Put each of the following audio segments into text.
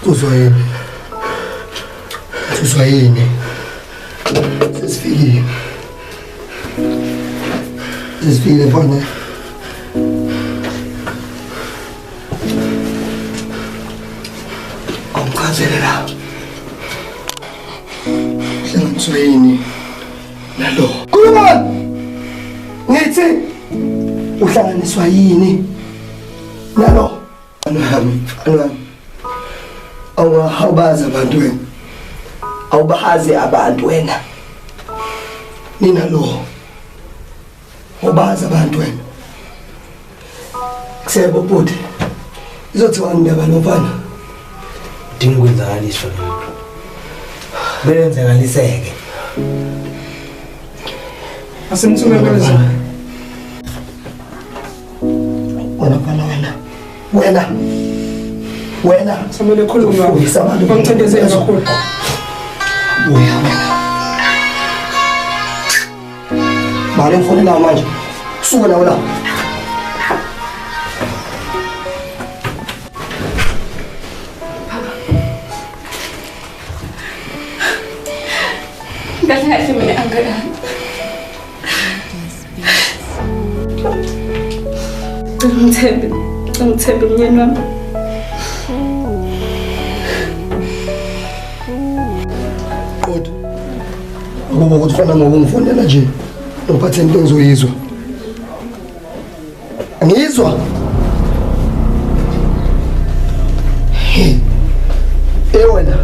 Uzwa yini? Uzwa yini? Sesifikile. Sesifikile mfana. Awuchazele la. Hlanganiswa yini nalo? Khuluma! Ngithi uhlanganiswa yini nalo? Anwami, anwami. Awubazi abantu wena. Awubahazi abantu wena. Nina lo. Ubazi abantu wena. Kusebo bhuti. Izothiwa indaba lomfana. Dinga ukwenzakaliswa lokho. Kumele yenzakaliseke. Asimthumele. Wena mfana wena. Wena. Wena. Samele khuluma. Bamthandezele kakhulu. Buya wena. Bale ngifonela manje. Suka nawe la. Kahle kahle mina angikani. Ngithembe, ngithembe umnyeni wami. Qotho. Akuba ukuthi fana ngoba ungifonela nje. Ngiphathe into engizoyizwa. Angizwa. Eh wena.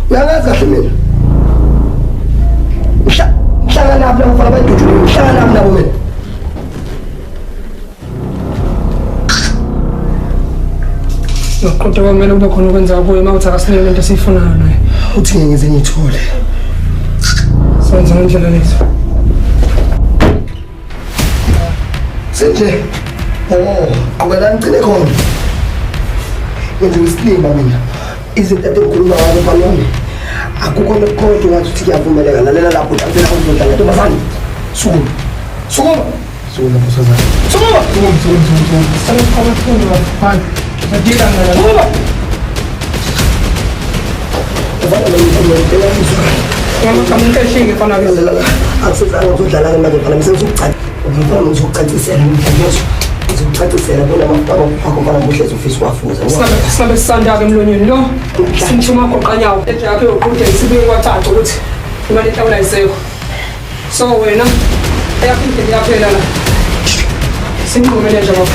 Uyangazi kahle mina. Ngihlangana nabo mfana bayidudule, ngihlangana nabo mina. Kodwa kwamele kube khona okwenza kuye uma uthi akasinike lento esiyifunayo naye. Uthi ngeke ngize ngiyithole. Senza ngendlela lethu. Senje. Oh, qhubeka ngigcine khona. Ngenza isilima mina. Izinto engikhuluma ngazo mfana wami. Akukho nokukodwa ngathi uthi kuyavumeleka. Lalela lapho uthambela umdla ntombazane. Sukuma. Sukuma. Sukuma nkosazana. Sukuma. Sukuma, sukuma, sukuma. Sukuma, sukuma, sukuma. Sukuma. Sisabe sisanda-ke emlonyeni lo simthuma agoqanyawo enje yakhe yoqhude isibuye kwacaca ukuthi imali enhlawula ayisekho. So wena eyakho indlela iyaphela la. Simqhumele nje baba.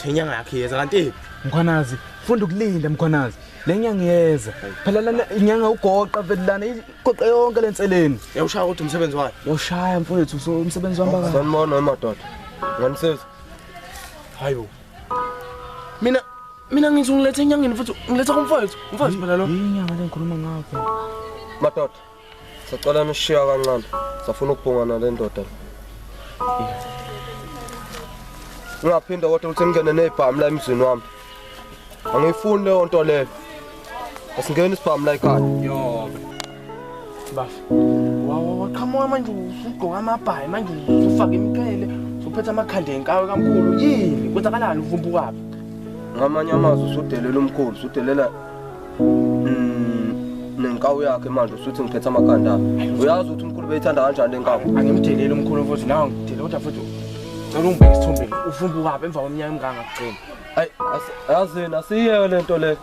Inyanga yakhe yeza kanti Mkhwanazi, funda ukulinda Mkhwanazi. Le nyanga iyeza. Phela lana inyanga ugoqa vele lana igoqa yonke lenseleni. Yawushaya ukuthi umsebenzi wayo. Yawushaya mfowethu so umsebenzi wami baka. Sanibona madoda. Nganisizwa. Hayibo. Mina ngithi ngilethe enyangeni futhi ngiletha kumfowethu. Umfowethu phela lo. Inyanga le ngikhuluma ngakho. Madoda. Sacela nishiya kancane. Safuna ukubhungana le ndoda. Ngaphinda kodwa ukuthi ngingene nezibhamu la emzini wami. Angiyifuni leyo nto leyo. Asingeni isibhamu la ekhaya. Yobe. Bafu. Waqhamuka manje usugqoka amabhayi manje usufaka imiqhele, usuphethe amakhanda enkawe kamkhulu. Yini? Kwenzakalani uvumbukaphi? Ngamanye amazwi usudelela umkhulu, usudelela nenkawu yakhe manje usuthi ngiphethe amakhanda. Uyazi ukuthi umkhulu beyithanda kanjani lenkawu? Angimdeleli umkhulu futhi nawe ngidele kodwa futhi cela ungibheke isithombeni uvumbukaphi emva kweminyaka emingaka ngakugcina. Hayi, yazini asiyeke lento le.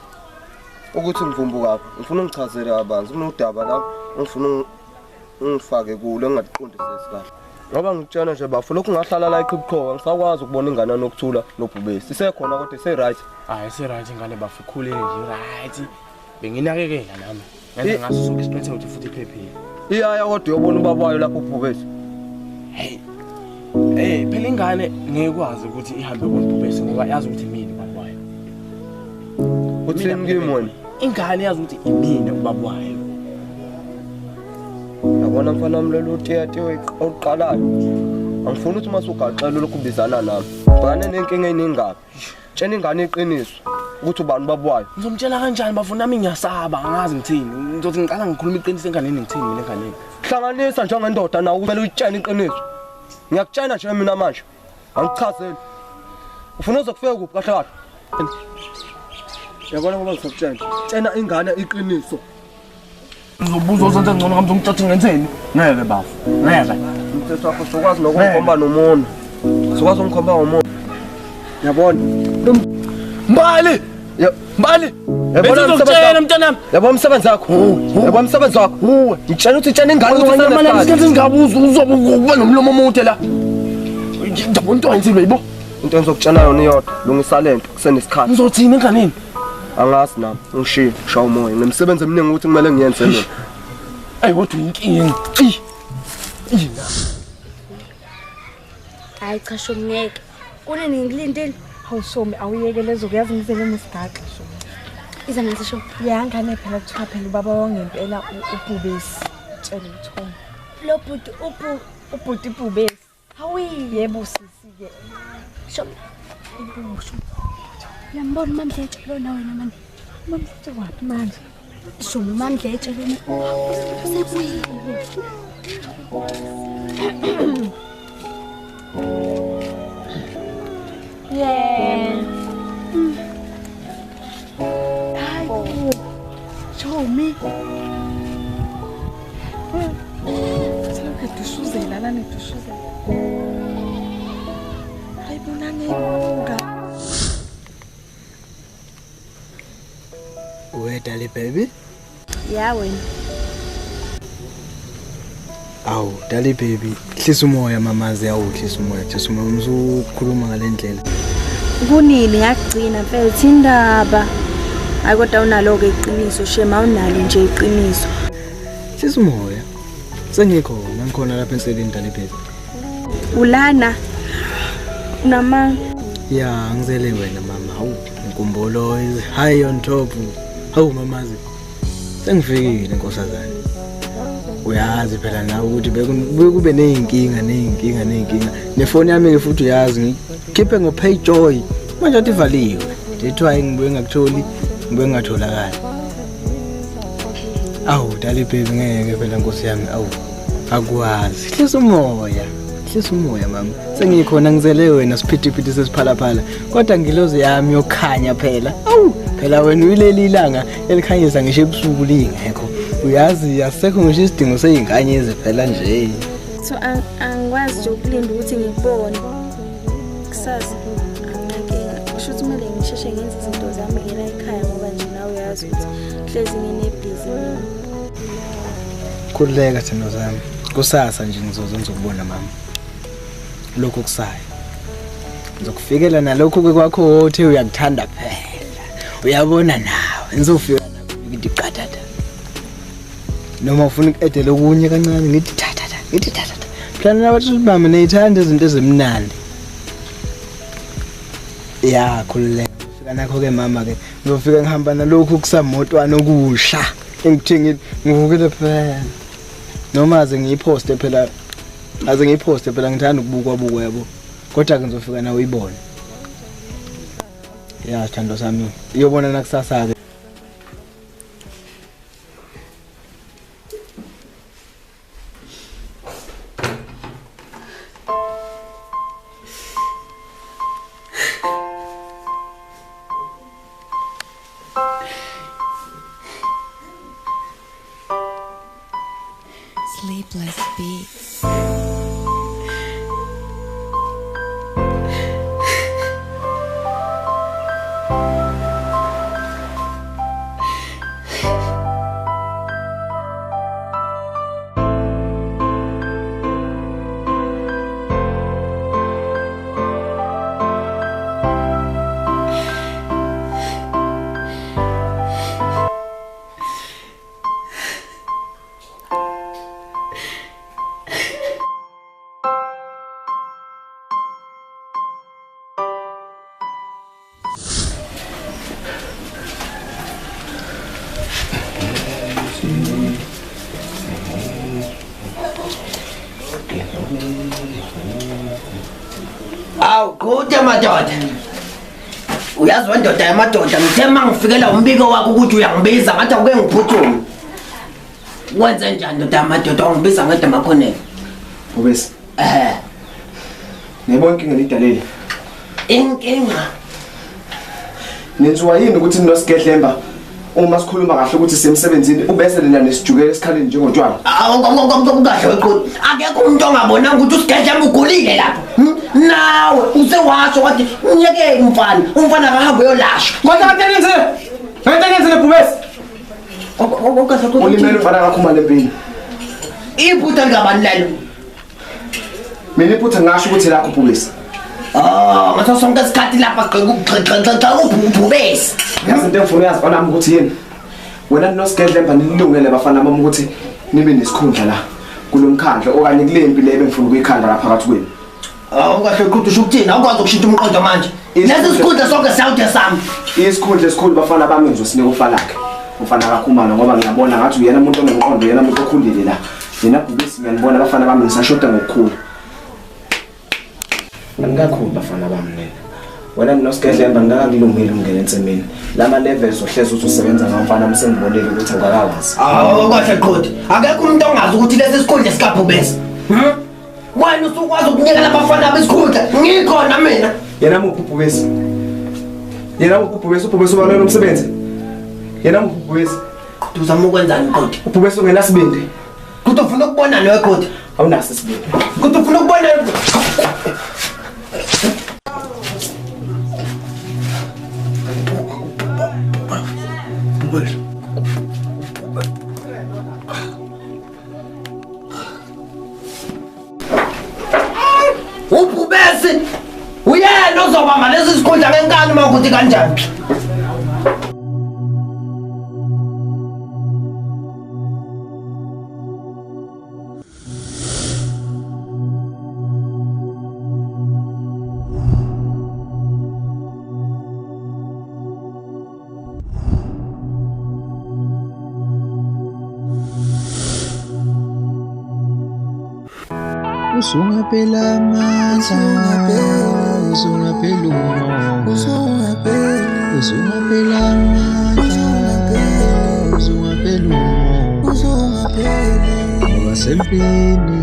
Ukuthi ngivumbukaphi? Ngifuna ungichazele kabanzi kunodaba la ngifuna ungifake kulo engingaliqondisisi kahle. Ngoba ngikutshela nje bafo lokhu ngahlala la eqhibuqhoka ngisakwazi ukubona ingane nokuthula nobhubesi. Isekhona kodwa ise-right. Hayi ise-right ingane bafo ikhulile nje right. Benginakekela nami. Ngenza ngaso sonke isiqiniseko ukuthi futhi iphephile. Iyaya kodwa uyobona ubaba wayo lapho ubhubesi. Hey. Eh phela ingane ngeke kwazi ukuthi ihambe konibhubesi ngoba yazi ukuthi mina ubaba wayo. Uthini kimi wena? Ingane yazi ukuthi imina ubaba wayo. Yabona mfana wami lolu tiyatiwe oluqalayo. Angifuni ukuthi uma usugaxela lokhu ubizana nami. Bhekane nenkinga eningi. Tshena ingane iqiniso ukuthi ubani babwayo. Ngizomtshela kanjani bafuna nami ngiyasaba angazi ngithini. Ngizothi ngiqala ngikhuluma iqiniso enganeni ngithini mina enganeni. Hlanganisa njengendoda nawe kumele uyitshene iqiniso. Ngiyakutshena nje mina manje. Angikuchazeli. Ufuna uzokufika kuphi kahle kahle? Yabona ngoba ngizokutshela. Tshena ingane iqiniso. Ngizobuza ozenze ngcono ngami ngizomthatha ngenzeni? Ngeke bafo. Ngeke. Umthetho wakho sokwazi nokukhomba nomuntu. Sokwazi ukukhomba ngomuntu. Yabona. Mbali! Mbali! Yabona ngizokutshela mntanami. Yabona umsebenzi wakho. Yabona umsebenzi wakho. Ngitshela ukuthi tshena ingane ukuthi usenesikhathi. Isikhathi singabuza uzobe kuba nomlomo omude la. Ndabona into ayenzile yibo. Into engizokutshela yona iyodwa, lungisa lento kusenesikhathi. Ngizothini enganeni? Angazi nami, ngishiye, shaya umoya. Nginemsebenzi eminingi ukuthi kumele ngiyenze mina. Ayi kodwa inkinga. Hayi cha shomi ngeke. Kunini ngilindile? Hawu shomi awuyeke lezo kuyazi ngizele nesigaxa shomi. Iza ngathi shomi. Ya ngane phela kuthiwa phela ubaba wangempela ubhubesi. Tshela uThoma. Lo bhuti ubhuti ibhubesi. Hawu yebo sisi ke. Shomi. Uyambona uMamdletshe lona wena manje. Mamdletshe waphi manje? Shomi uMamdletshe lona. Usebuyile. Yeah. Hayi. Shomi. Selokhu edushuzela lana edushuzela. Hayi bona ngebuka. Uwe dali baby? Yeah wena. Awu dali baby, hlisa umoya mamazi awu hlisa umoya, hlisa umoya uzokhuluma ngale ndlela. Kunini ngakugcina mfethu indaba. Hayi kodwa unalo ke iqiniso shema awunalo nje iqiniso. Hlisa umoya. Sengikhona, ngikhona lapha enseleni dali baby. Ulana unama Ya ngizele wena mama. Hawu inkumbulo is high on top. Hawu mamazi. Sengifikile nkosazana. Uyazi phela nawe ukuthi bekube nezinkinga nezinkinga nezinkinga. Nefoni yami ke futhi uyazi ngikhiphe ngo PayJoy. Manje athi ivaliwe. Ndithiwa ngibuye ngakutholi, ngibuye ngatholakala. Awu dali baby ngeke phela nkosi yami awu. Akwazi. Hlisa umoya. Hlisa umoya mama. Sengikhona ngizele wena siphithiphithi sesiphalaphala. Kodwa ngilozi yami yokhanya phela. Awu phela wena uyileli ilanga elikhanyisa ngisho ebusuku lingekho. Uyazi asekho ngisho isidingo seyinkanyezi phela nje. So angikwazi nje ukulinda ukuthi ngikubone. Kusasa anginankinga. Kusho ukuthi kumele ngisheshe ngenze izinto zami ngena ekhaya ngoba nje nawe uyazi ukuthi hlezi nginebhizi mina. Khululeka thando zami. Kusasa nje ngizoze ngizokubona mama. Lokho kusayo. Ngizokufikela nalokho ke kwakho othe uyakuthanda phela. Uyabona nawe ngizofika nakho ngithi qathatha. Noma ufuna ukuedela okunye kancane ngithi thatha ngithi thatha. Phela nabathi mama niyithanda izinto ezimnandi. Ya khululeka. Fika nakho ke mama ke ngizofika ngihamba nalokhu kusamotwana okusha. Engithengile ngivukile phela. Noma aze ngiyiposte phela aze ngiyiposte phela ngithanda ukubukwa bukwa yabo. Kodwa ke ngizofika nawe uyibone. Ya sithando sami. Iyobona nakusasa ke. Sleepless beats. Awu kude madoda. Uyazi wendoda yamadoda ngithe mangifikela umbiko wakho ukuthi uyangibiza ngathi awuke ngiphuthume. Wenze njani ndoda yamadoda ungibiza ngedwa emakhoneni? Bhubesi. Ngiyibona inkinga nidalile. Inkinga. Nenziwa yini ukuthi ninosigedlemba uma sikhuluma kahle ukuthi sisemsebenzini ubese nina nesijukela esikhaleni njengotshwala? Awukahle weqhudu. Akekho umuntu ongabonanga ukuthi usigedlemba ugulile lapho. Nawe usewasho wathi myekeni umfana, umfana akahambe uyolashwa. Kodwa kade nenzile. Kade nenzile Bhubesi. Ulimele umfana kakhumalo empini. Iphutha likabani lelo? Mina iphutha ngasho ukuthi lakho Bhubesi. Ah, ngaso sonke isikhathi lapha gxigxigxigxi ubhubesi. Yazi into engifuna uyazi mfana wami ukuthi yini? Wena nosigedlemba nilungele bafana bami ukuthi nibe nesikhundla la kulomkhandlo okanye kule mpi le bengifuna ukuyikhanda la phakathi kwenu. Awu kahle qhudu usho ukuthini? Awukwazi ukushintsha umqondo manje. Lesi sikhundla sonke siyawude sami. Isikhundla esikhulu bafana bami ngizosinika uFalakhe. Ufana kaKhumalo ngoba ngiyabona ngathi uyena umuntu onomqondo, uyena umuntu okhulile la. Yena Bhubesi ngiyanibona bafana bami ngisashoda ngokukhulu. Angikakhulu bafana bami nina. Wena nosigedlemba ngingakakulungeli ukungena ensimini. Lama levels ohlezi uthi usebenza ngawo mfana wami sengibonile ukuthi awukakawazi. Awu kahle qhudu. Akekho umuntu ongazi ukuthi lesi sikhundla sikaBhubesi. Wena usukwazi ukunikela abafana besikhundla. Ngikhona mina. Yena muphi uBhubesi? Yena muphi uBhubesi? uBhubesi ubalwela umsebenzi. Yena muphi uBhubesi? Qhudu uzama ukwenzani qhudu? uBhubesi ungenasibindi. Qhudu ufuna ukubona lo qhudu. Awunaso isibindi. Qhudu ufuna ukubona. Ubhubesi uyena ozobamba lesi sikhundla ngenkani uma ukuthi kanjani. Usungaphela amandla, usungaphela umoya, usungaphela amandla, usungaphela umoya. Ngoba sempini,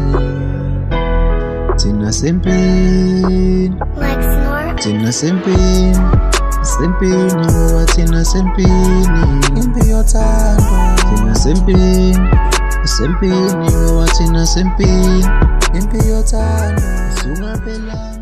thina sempini, thina sempini, sempini ngoba thina sempini, impi yothando. Thina sempini, sempini ngoba thina sempini, impi yothando. Usungaphela.